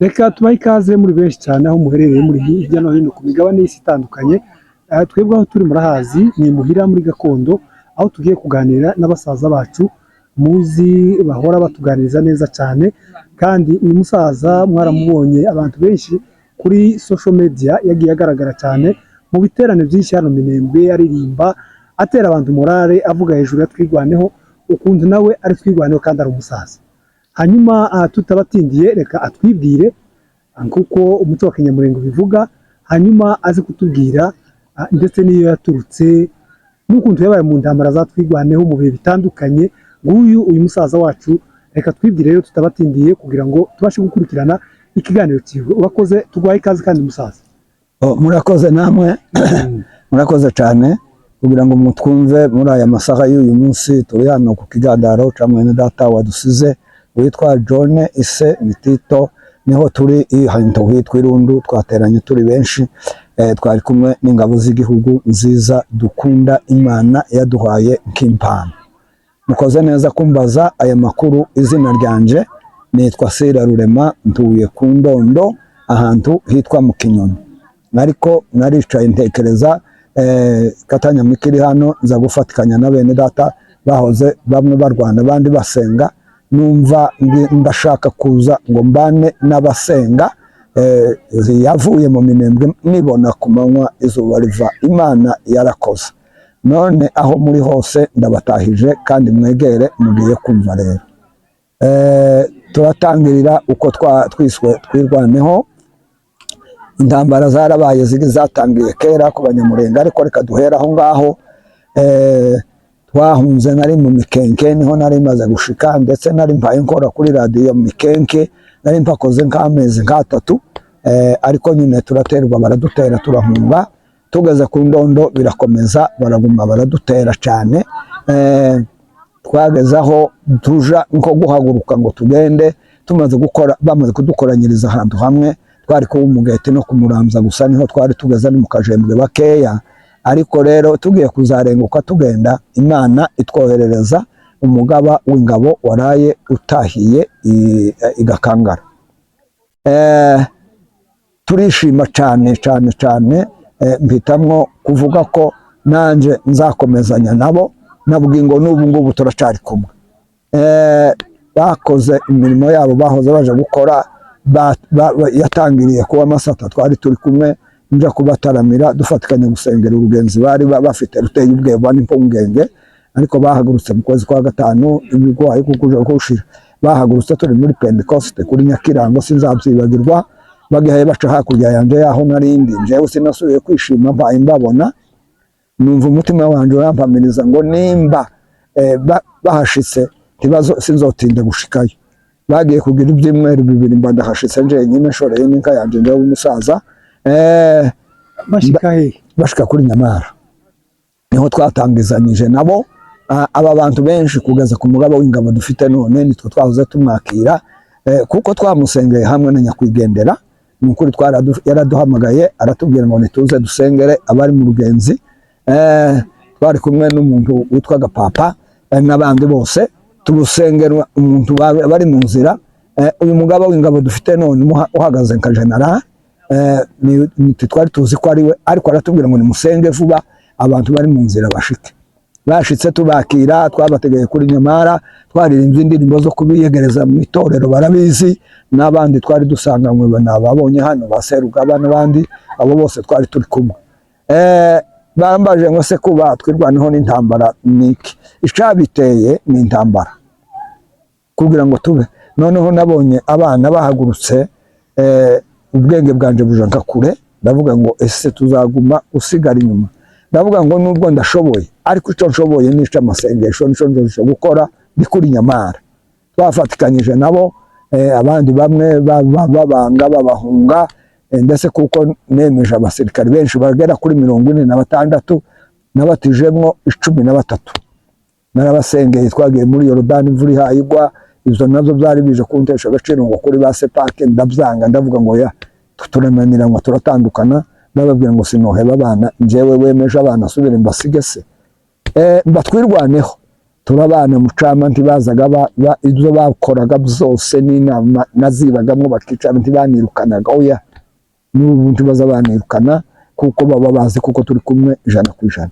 Reka tubahe ikaze muri benshi cyane aho muherereye muri hirya no hino ku migabane y'isi itandukanye. Twebwe aho turi murahazi, ni muhira muri gakondo, aho tugiye kuganira n'abasaza bacu muzi bahora batuganiriza neza cyane. Kandi uyu musaza mwaramubonye, abantu benshi kuri social media yagiye agaragara cyane mu biterane byinshi hano Minembwe, aririmba, atera abantu morale, avuga hejuru ya Twirwaneho, ukuntu nawe ari Twirwaneho kandi ari umusaza. Hanyuma tutabatindiye, reka atwibwire kuko umuco wa Kinyamurenge ubivuga, hanyuma aze kutubwira ndetse n'iyo yaturutse n'ukuntu yabaye mu ntambara za Twirwaneho mu bihe bitandukanye. Nguyu uyu musaza wacu, reka twibwire rero tutabatindiye kugira ngo tubashe gukurikirana ikiganiro cyiwe. Urakoze, tuguhaye ikaze kandi, musaza. Oh, murakoze namwe, murakoze cyane kugira ngo mutwumve muri aya masaha y'uyu munsi. Turi hano ku kigandaro cya mwene data wadusize witwa John Ise Mitito, niho turi ahantu hitwa Irundu. Twateranye turi benshi, twari kumwe n'ingabo z'igihugu nziza dukunda, Imana yaduhaye nk'impano. Mukoze neza kumbaza aya makuru. Izina ryanje nitwa Sira Rurema, ntuye ku Ndondo ahantu hitwa mu Kinyoni, ariko naricaye ntekereza katanyamikiri hano nza gufatikanya na bene data bahoze bamwe barwana abandi basenga, numva ndashaka kuza ngo mbane n'abasenga. Yavuye mu Minembwe nibona ku manywa izuba riva. Imana yarakoze. None aho muri hose ndabatahije kandi mwegere mugiye kumva rero. Turatangirira uko twiswe Twirwaneho. Intambara zarabaye, ziri zatangiye kera ku Banyamurenge, ariko reka duhere aho ngaho. Twahunze nari mu Mikenke, niho nari maze gushika, ndetse nari mpaye nkora kuri radiyo mu Mikenke, nari mpakoze nk'amezi nk'atatu, ariko nyine turaterwa, baradutera, turahunga. Tugeze ku Ndondo birakomeza, baraguma baradutera cyane. Twageze aho tuja nko guhaguruka ngo tugende, tumaze gukora, bamaze kudukoranyiriza ahantu hamwe, twari kuba umugete no kumuramza gusa, niho twari tugeze, no mu Kajembwe bakeya. Ariko rero tugiye kuzarenguka tugenda, Imana itwoherereza umugaba w'ingabo waraye utahiye igakangara. Turishima cyane cyane cyane. Mpitamwo kuvuga ko nanje nzakomezanya nabo, nabwiye ngo n'ubu ngubu turacari kumwe. Bakoze imirimo yabo bahoze baje gukora, yatangiriye kuba Masata, twari turi kumwe, nja kubataramira, dufatikanya gusengera urugenzi bari bafite ruteye ubweba n'impungenge. Ariko bahagurutse mu kwezi kwa gatanu, ibigwayi kuko kuja kushira, bahagurutse turi muri Pentecoste kuri Nyakirango, sinzabyibagirwa. Bagihaye baca hakurya yanje yaho narindi, njyewe sinasubiye kwishima mbaye mbabona. Numva umutima wanje urampamiriza ngo nimba bahashitse ntibazo sinzotinda gushikayo. Bagiye kugira ibyumweru 2 mba ndahashitse njenyine, nshoreye n'inka yanje, njyewe umusaza. Bashika hehe? Bashika kuri Nyamara, niho twatangizanyije nabo. Aba bantu benshi kugeza ku mugaba w'ingabo dufite none, nitwe twahoze tumwakira, kuko twamusengeye hamwe na nyakwigendera. Ni ukuri yaraduhamagaye aratubwira ngo nituze dusengere abari mu rugenzi. Twari kumwe n'umuntu witwaga Papa, n'abandi bose, turusengera umuntu bari mu nzira. Uyu mugaba w'ingabo dufite none uhagaze nka general, twari tuzi ko ari we, ariko aratubwira ngo nimusenge vuba abantu bari mu nzira bashike. Bashitse tubakira, twabategeye kuri Nyamara, twaririmbye indirimbo zo kubiyegereza mu itorero, barabizi. N'abandi twari dusanganywe nababonye hano, ba Serugaba n'abandi, abo bose twari turi kumwe. Bambaje ngo se kuba Twirwaneho n'intambara niki icabiteye? Ni intambara kugira ngo tube noneho nabonye abana bahagurutse, ubwenge bwanje buja nka kure. Ndavuga ngo ese tuzaguma usigara inyuma? Ndavuga ngo nubwo ndashoboye, ariko icyo nshoboye ni amasengesho, nico nzoja gukora ndi kuri Nyamara. Twafatikanyije nabo, abandi bamwe babanga babahunga, ndetse kuko nemeje abasirikari benshi bagera kuri 46, nabatijemwo 13, narabasengeye. Twagiye muri Yorodani imvura ihaye igwa. Izo nazo byari bije kuntesha agaciro ngo kuri ba sepake, ndabyanga, ndavuga ngo ya turananira ngo turatandukana. Ndababwira ngo sinoheba abana, njyewe wemeje abana asubire mbasige se? Mba Twirwaneho. Turabana mucama, ntibazaga ibyo bakoraga byose n'inama nazibagamo bakicara, ntibanirukanaga, oya, n'ubu ntibaza banirukana kuko baba bazi kuko turi kumwe 100%.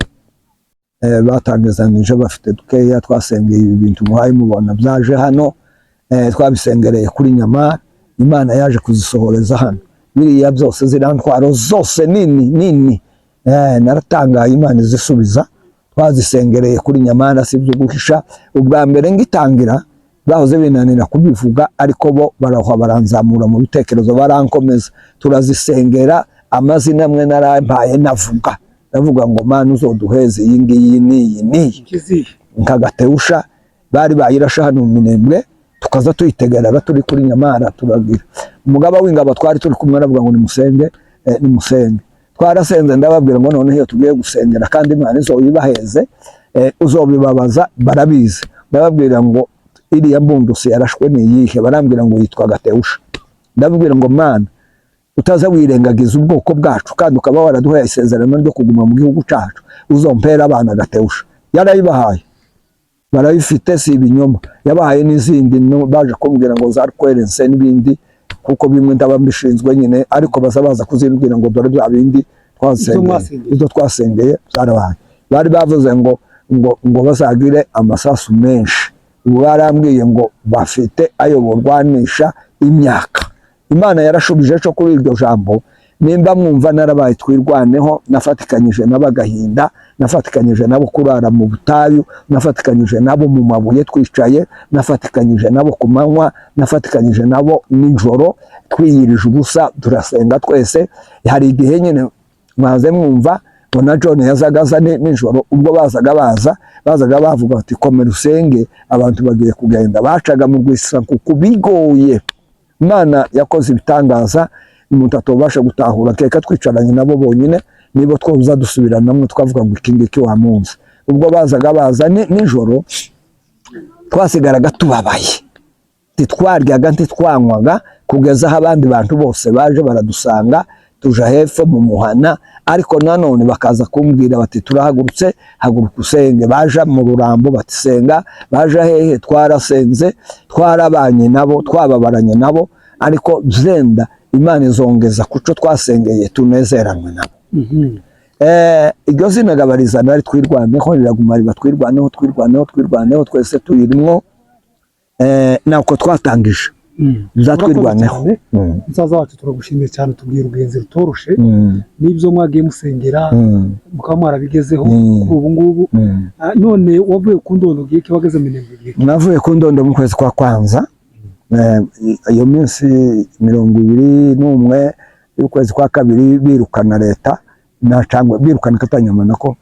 Batangizanije bafite dukeya, twasengeye ibi bintu muhaye mubona byaje hano, twabisengereye kuri Nyamara, Imana yaje kuzisohoreza hano. Biriya byose, ziriya ntwaro zose nini nini, naratangaye Imana izisubiza. Twazisengereye kuri Nyamara, si ibyo guhisha. Ubwa mbere ngitangira bahoze binanira kubivuga, ariko bo barahwa baranzamura mu bitekerezo, barankomeza, turazisengera. Amazina amwe narampaye navuga, ndavuga ngo Mana uzoduheze iyi ngiyi n'iyi n'iyi. Kizihe? Nka Gateusha bari bayirashe hano mu Minembwe, tukaza tuyitegeraga turi kuri Nyamara, turagira umugaba w'ingabo twari turi kumwe aravuga ngo nimusenge, nimusenge. Twarasenze, ndababwira ngo noneho iyo tugiye gusengera kandi Imana izoyibaheze, uzobibabaza barabizi. Ndababwira ngo iriya mbundusi yarashwe ni iyihe? Barambwira ngo yitwa Gateusha. Ndababwira ngo Mana utaza wirengagiza ubwoko bwacu kandi ukaba waraduhaye isezerano ryo kuguma mu gihugu cyacu, uzompera abana Gateusha. Yarayibahaye, barayifite, si ibinyoma. Yabahaye n'izindi, no baje kumbwira ngo za kwerense n'ibindi, kuko bimwe ndaba mbishinzwe nyine, ariko baza baza kuzimbwira ngo dore bya bindi twasengeye. Mwasengeye. Ibyo twasengeye byarabaye. Bari bavuze ngo bazagire amasasu menshi, ubu barambwiye ngo bafite ayo borwanisha imyaka. Imana yarashubije cyo kuri iryo jambo. Nimba mwumva narabaye Twirwaneho, nafatikanyije n'abagahinda, nafatikanyije nabo kurara mu butayu, nafatikanyije nabo mu mabuye twicaye, nafatikanyije nabo ku manywa, nafatikanyije nabo nijoro twiyirije ubusa, turasenga twese. Hari igihe nyine mwaze mwumva ngo na John yazaga aza nijoro. Ubwo bazaga baza bazaga bavuga bati komera usenge, abantu bagiye kugenda. Bacaga mu rwisankuku bigoye. Imana yakoze ibitangaza umuntu atobasha gutahura, keka twicaranye nabo bonyine nibo twoza dusubiranamo twavuga ngo iki ngiki wa munsi. Ubwo bazaga baza nijoro, twasigaraga tubabaye, ntitwaryaga, ntitwanywaga, kugeza aho abandi bantu bose baje baradusanga, tuja hepfo mu muhana. Ariko nanone bakaza kumbwira bati turahagurutse, haguruka usenge. Baja mu Rurambo bati senga, baja hehe, twarasenze, twarabanye nabo, twababaranye nabo, ariko byenda Imana izongeza kuco twasengeye, tunezeranwe nabo. Iryo zina gabarizana ari Twirwaneho, riraguma riba Twirwaneho, Twirwaneho, Twirwaneho, twese tuyirimwo. Nako twatangije za Twirwaneho. Urakoze cyane. Musaza wacu, turagushimiye cyane, tubwira urugenzi rutoroshe n'ibyo mwagiye musengera mukaba mwarabigezeho kuri ubu ngubu. None wavuye ku Ndondo ugiye ki, wageze Minembwe igihe ki? Navuye ku Ndondo mu kwezi kwa kwanza, iyo minsi 21 y'ukwezi kwa kabiri, birukana leta na cyangwa birukana Katanyama nako,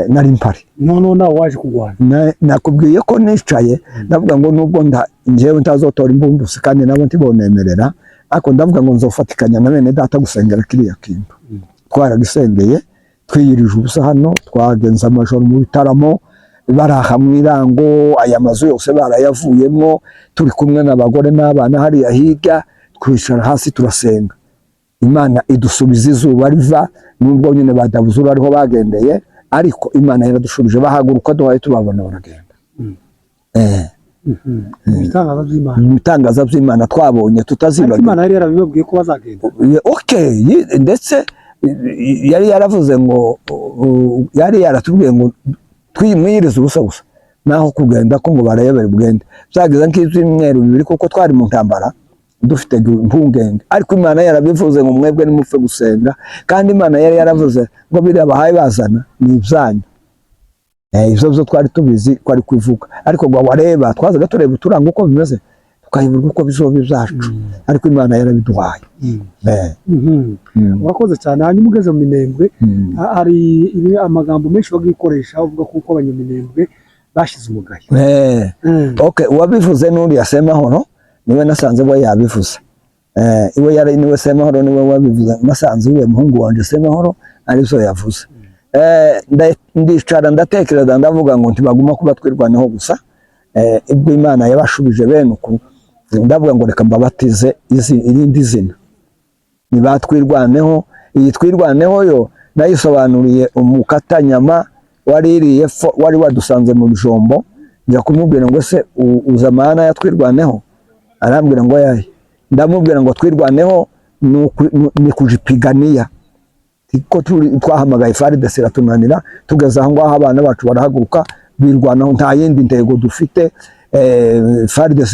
nari mpari. None nawe waje kurwana? Nakubwiye ko nicaye ndavuga ngo nubwo njyewe ntazotora imbumbusi kandi nabo ntibonemerera, ariko ndavuga ngo nzofatikanya na bene data gusengera kiriya kintu. Twaragisengeye twiyirije ubusa hano, twagenze amajoro mu bitaramo, baraha mu irango, aya mazu yose barayavuyemo, turi kumwe n'abagore n'abana hariya hirya, twicara hasi turasenga, Imana idusubiza izuba riva. Nubwo nyine badabuzura ariho bagendeye, ariko Imana yaradushubije, bahaguruka duhaye tubabona baragenda. Ibitangaza by'Imana. Ibitangaza by'Imana twabonye Ariko tutazibagirwa. Imana yari yarabibabwiye ko bazagenda? Okay, ndetse yari yaravuze ngo yari yaratubwiye ngo twimwirize ubusa gusa, naho kugenda ko ngo barayobera bugende. Byageze nk'ibyumweru 2 kuko twari mu ntambara dufite impungenge, ariko Imana yarabivuze ngo mwebwe nimupfe gusenga. Kandi Imana yari yaravuze ngo biriya bahaye bazana ni ibyanyu. Ibyo byo twari tubizi ko ari kubivuga, ariko ngo wareba twazaga tureba uturanga uko bimeze, tukayoberwa uko bizoba ibyacu, ariko Imana yarabiduhaye. Urakoze cyane. Hanyuma ugeze mu Minembwe, hari amagambo menshi bagiye ukoresha uvuga kuko abanyaminembwe bashize umugayo. Okay, uwabivuze n'uriya Semahoro, niwe nasanze we yabivuze. Iwe yari niwe Semahoro, niwe wabivuze. Nasanze iwe muhungu wanje Semahoro arivyo yavuze. Ndicara ndatekereza, ndavuga ngo ntibaguma kuba Twirwaneho gusa. Ubwo Imana yabashubije bene uku, ndavuga ngo reka mbabatize irindi zina, nibatwirwaneho. Iyi Twirwaneho yo nayisobanuriye umukatanyama waririye wari wadusanze mu bijombo. Njya kumubwira ngo se uza amahana ya Twirwaneho? Arambwira ngo yaye. Ndamubwira ngo Twirwaneho ni kujipigania, ko twahamagaye FARDC iratunanira, tugeze aho ngaho abana bacu barahaguruka birwanaho, nta yindi ntego dufite. FARDC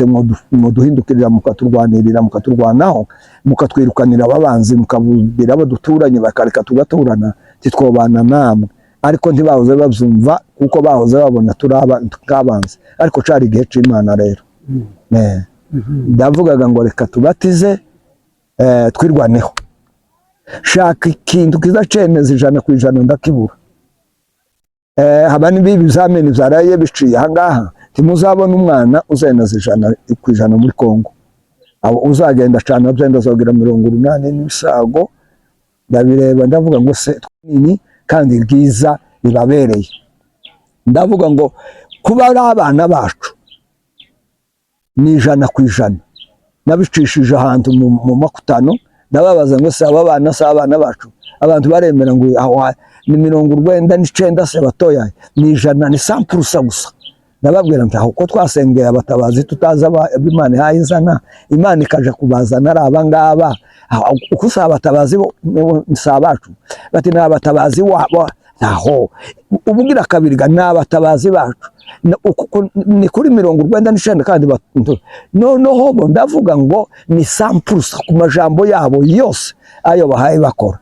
mwoduhindukirira, mukaturwanirira, mukaturwanaho, mukatwirukanira ababanzi, mukabwira abo duturanye bakareka tugaturana, titwobana namwe. Ariko ntibahoze babyumva, kuko bahoze babona turi nk'abanzi. Ariko cari igihe c'Imana rero. Ndavugaga ngo reka tubatize Twirwaneho. Shaka ikintu kiza cemeza 100%, ndakibura. Haba n'ibi bizamini vyaraye biciye ahangaha, ntimuzabona umwana uzemeza 100% muri Kongo. Abo uzagenda cana byenda azogira 80 n'ibisago. Ndabireba, ndavuga ngo se nini kandi ryiza ribabereye. Ndavuga ngo kuba ari abana bacu ni 100%. Nabicishije ahantu mu makutano, ndababaza ngo se aba bana si abana bacu? Abantu baremera ngo aho ni 99 se batoya, ni 100, ni 100% gusa. Ndababwira nti aho ko twasengeye abatabazi tutazi abo Imana ihaye izana, Imana ikaja kubazana ari aba ngaba, uko si abatabazi bo si abacu? Bati ni abatabazi wabo. Ntaho ubugira kabiri ga ni abatabazi bacu. Ni kuri 99 kandi noneho bo ndavuga ngo ni 100% ku majambo yabo yose ayo bahaye bakora.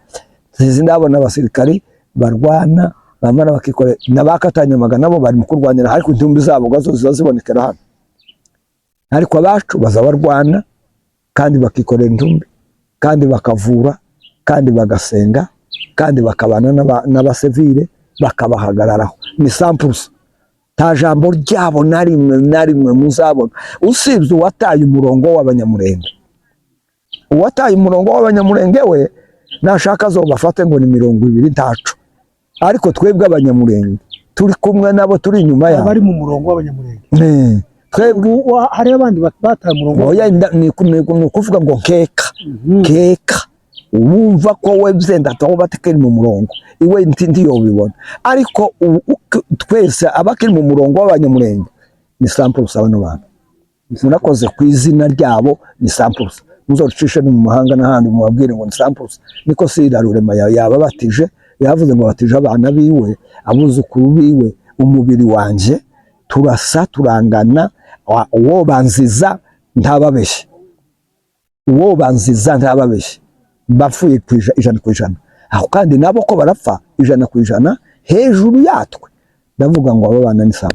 Zizi ndabona abasirikari barwana, bamara bakikorera n'abakatanyamaga nabo bari mu kurwanira, ariko intumbi zabo gazo ziba zibonekera hano. Ariko abacu baza barwana kandi bakikorera intumbi, kandi bakavura, kandi bagasenga, kandi bakabana n'abasivile, bakabahagararaho. Ni 100%, nta jambo ryabo na rimwe na rimwe muzabona, usibye uwataye umurongo w'Abanyamurenge. Uwataye umurongo w'Abanyamurenge we nashaka azobafate ngo ni 20, ntaco. Ariko twebwe Abanyamurenge turi kumwe nabo, turi inyuma yabo. Abari mu murongo w'Abanyamurenge? Twebwe. Ubu hariho abandi bataye umurongo? Oya, ni ukuvuga ngo nkeka keka wumva ko we byenda aho batakiri mu murongo iwe ntiyobibona. Ariko ubu twese abakiri mu murongo w'Abanyamurenge ni 100%. Bano bantu murakoze ku izina ryabo, ni 100%. Muzocishe no mu mahanga n'ahandi, mubabwire ngo ni 100%. Niko Sira Rurema yababatije, yavuze ngo batije abana biwe, abuzukuru biwe, umubiri wanje, turasa, turangana. Uwo banziza ntababeshye, uwo banziza ntababeshye, bapfuye 100%. Aho kandi nabo ko barapfa 100% hejuru yatwe. Ndavuga ngo abo bana ni 100%.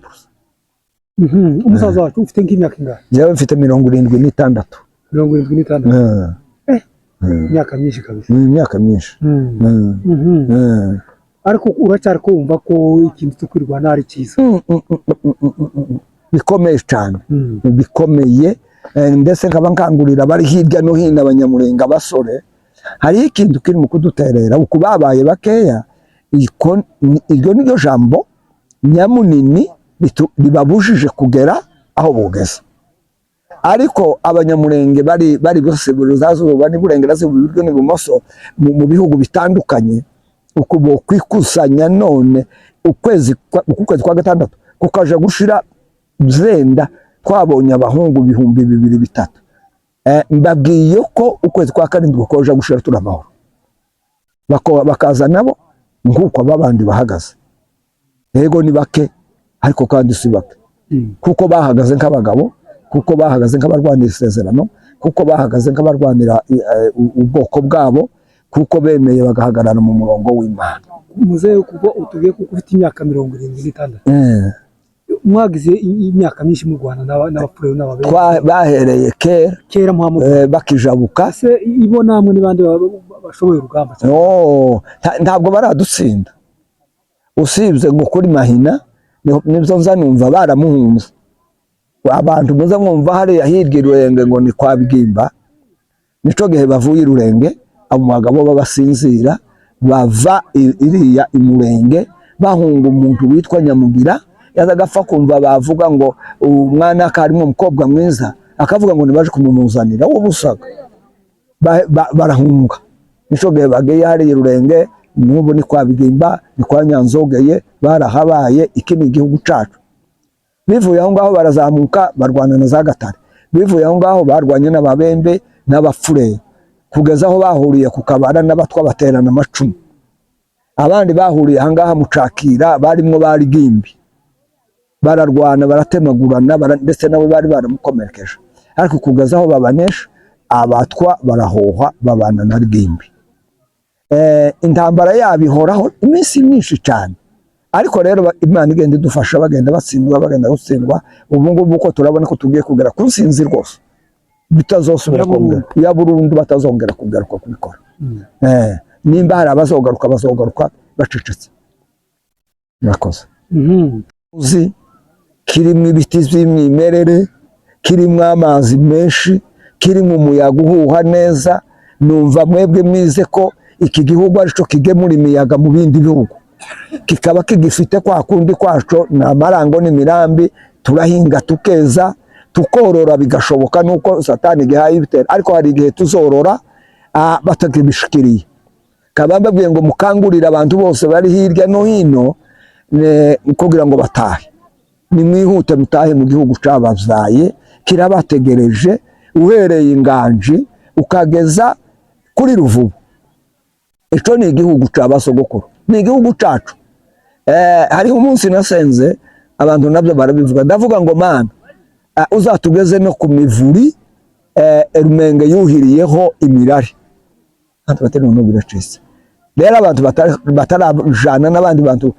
Umusaza wacu, ufite nk'imyaka ingahe? Njyewe mfite 76. 76? Imyaka myinshi kabisa. Ni imyaka myinshi. Ariko uracyari kumva ko ikintu cyo kwirwana ari cyiza? Bikomeye cyane. Bikomeye. Ndetse nkaba nkangurira abari hirya no hino, Abanyamurenga, abasore, hariho ikintu kiri mu kuduterera uku babaye bakeya. Iryo ni ryo jambo nyamunini ribabujije kugera aho bugeze. Ariko Abanyamurenge bari bose burasirazuba n'iburengerazuba, iburyo n'ibumoso, mu bihugu bitandukanye, uku bokwikusanya none ukwezi kwa gatandatu kukaja gushira byenda twabonye abahungu 2000, 3000. Mbabwiye ko ukwezi kwa karindwi koja gushira turi amahoro. Bakaza nabo nk'uko ababandi bahagaze. Yego ni bake, ariko kandi si bake, kuko bahagaze nk'abagabo, kuko bahagaze nk'abarwanira isezerano, kuko bahagaze nk'abarwanira ubwoko bwabo, kuko bemeye bagahagarara mu murongo w'Imana. Muzehe, kuko utubwiye ko ufite imyaka 76, mwagize imyaka myinshi mu Rwanda n'Abapfurero n'Ababembe? Bahereye kera. Kera muhamu bakijabuka. Ese ibo namwe ni bande bashoboye urugamba cyane? No, ntabwo baradutsinda, usibye ngo kuri Mahina nibyo nza numva baramuhunze. Abantu muza mwumva hariya hirya i Rurenge ngo ni kwa Bwimba, nico gihe bavuye i Rurenge, abo bagabo b'abasinzira bava iriya i Murenge bahunga umuntu witwa Nyamugira. Yazaga apfa kumva bavuga ngo umwana karimo umukobwa mwiza, akavuga ngo nibaje kumumuzanira uwo busaga. Barahunga, nico gihe bagiye hariya i Rurenge, n'ubu ni kwa Bigimba, ni kwa Nyanzogeye, barahabaye. Iki ni igihugu cacu. Bivuye aho ngaho barazamuka barwana na za Gatare, bivuye aho ngaho barwanye n'Ababembe n'Abafurero, kugeza aho bahuriye ku Kabara n'Abatwa baterana amacumu. Abandi bahuriye aha ngaha mu Cakira, barimwo bari Gimbi, bararwana baratemagurana, ndetse nabo bari baramukomerekeje, ariko kugeza aho babanesha Abatwa barahoha babana na Rwimbi. Intambara yabo ihoraho iminsi myinshi cyane, ariko rero Imana igenda idufasha, bagenda batsindwa, bagenda gutsindwa. Ubu ngubu uko turabona ko tugiye kugera ku nsinzi rwose, bitazosubira Ya burundu. kongera, ya burundu, batazongera kugaruka kubikora. Nimba hari abazogaruka, bazogaruka bacecetse. Murakoze. Uzi kirimo ibiti by'imyimerere, kirimo amazi menshi, kirimo umuyaga uhuha neza. Numva mwebwe mwize ko iki gihugu aricyo kigemura imiyaga mu bindi bihugu, kikaba kigifite kwa kundi kwaco, ni amarango n'imirambi. Turahinga tukeza, tukorora bigashoboka, nuko Satani igihaye ibitera, ariko hari igihe tuzorora batakibishikiriye. Kaba mbabwiye ngo mukangurire abantu bose bari hirya no hino kugira ngo batahe. Nimwihute mutahe mu gihugu cabavyaye, kirabategereje. Uhereye Inganji ukageza kuri Ruvubu, ico ni igihugu ca basogokuru, ni igihugu cacu. Hariho umunsi nasenze, abantu nabyo barabivuga, ndavuga ngo: "Mana, uzatugeze no ku mivuri Rumenge yuhiriyeho imirari." Abantu batari noneho biracitse rero, abantu batarajana n'abandi bantu.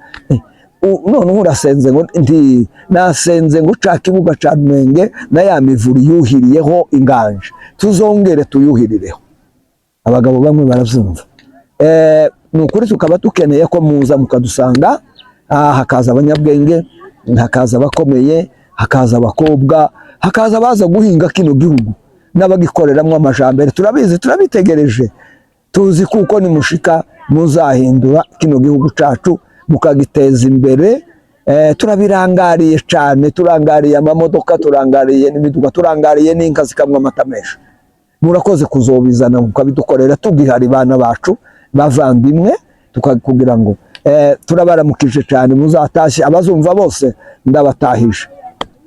Noneho urasenze ngo nti nasenze ngo ca kibuga ca Rumenge na ya mivuri yuhiriyeho Inganje tuzongere tuyuhirireho. Abagabo bamwe baravyumva. Ni ukuri tukaba dukeneye ko muza mukadusanga, hakaza abanyabwenge, hakaza abakomeye, hakaza abakobwa, hakaza abaza guhinga kino gihugu n'abagikoreramwo amajambere. Turabizi, turabitegereje, tuzi kuko nimushika muzahindura kino gihugu cacu mukagiteza imbere. Turabirangariye cyane, turangariye amamodoka, turangariye n'imiduga, turangariye n'inka zikamwa amata menshi. Murakoze kuzobizana mukabidukorera tugihari, bana bacu bavandimwe, kugira ngo turabaramukije cyane. Muzatashye, abazumva bose ndabatahije,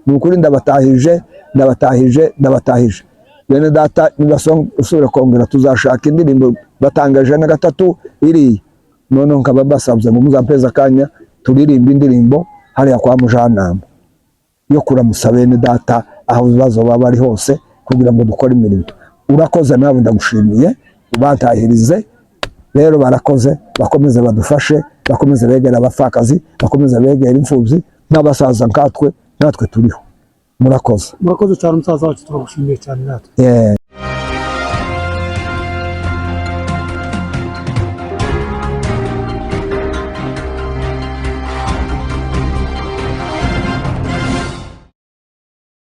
ni ukuri ndabatahije, ndabatahije, ndabatahije. Bene data, nibasubira kongera tuzashaka indirimbo batangaje na gatatu iriya. Noneho nkaba mbasabye ngo muzampeze akanya turirimbe indirimbo hariya kwa mujanama yo kuramusa bene data aho bazoba bari hose, kugira ngo dukore imirimo. Urakoze nawe, ndagushimiye, ubantahirize rero. Barakoze, bakomeze badufashe, bakomeze begera abapfakazi, bakomeze begera imfubyi n'abasaza nkatwe, natwe turiho. Murakoze. Murakoze cyane, umusaza wacu, turagushimiye cyane natwe. Yeah.